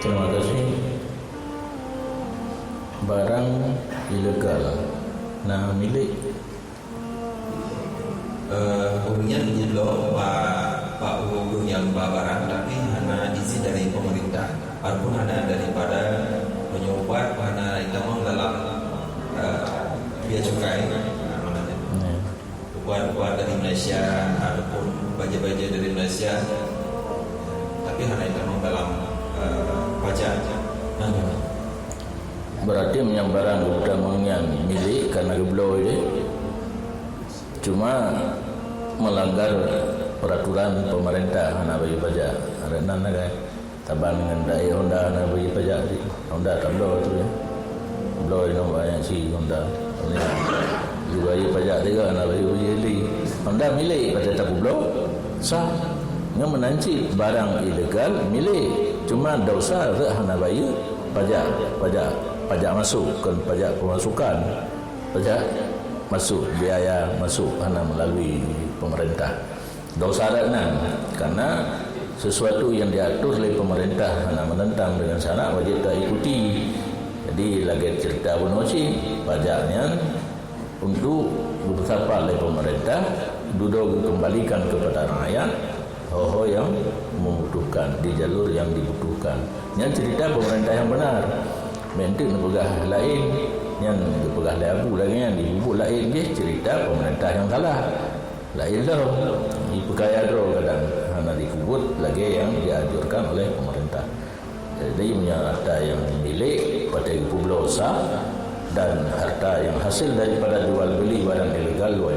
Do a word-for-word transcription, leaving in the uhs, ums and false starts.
Terima kasih. Barang ilegal na milék. Eh, ureuëng nyan jibloe bak, bak ureuëng nyang ba barang, tapi hana izin dari pemerintah, ataupun hana daripada penyubat, hana itamong dalam, eh, bea cukai, eh, maknanya. Ya. Ubat-ubat dari Malaysia ataupun baja-baja dari Malaysia, tapi hana itamong dalam, eh, pajak. Nah, berarti meunyoe barang geutamong nyan milék karena geubloe deh, cuma melanggar peraturan pemerintah hana bayeue pajak. Karena na kan Taban ngon daerah Honda na bagi pajak di Honda tabloe tu ya. Bloe ngon banyak si Honda. Ni juga ya pajak tiga na bagi beli. Honda milik pada tak bloe. Sah. Ngon meunan cit barang ilegal milik. Cuma dosa tak hana bayu pajak, pajak, pajak masuk, bukan pajak pemasukan. Pajak masuk, biaya masuk hana melalui pemerintah. Dosa dak nan, karena sesuatu yang diatur oleh pemerintah hana menentang dengan syarak wajib taikuti. Jadi lagée cerita bunoe cit, pajak nyan untuk dipeusapa oleh pemerintah, dudoe dikembalikan kepada rakyat, ho-ho yang membutuhkan di jalur yang dibutuhkan. Nyan cerita pemerintah yang benar. Meunteuek neupeugah laén, nyan geupeugah lé Abu lagée nyan, dibubuet laén jih cerita pemerintah yang salah. Laén lom, ipeukaya droe kadang hana dikubuet lagée nyang dianjurkan oleh pemerintah. Jadi meunyoe harta nyang milék, patéh geupubloe sah, dan harta nyang hasil daripada jual beli barang ilegal luar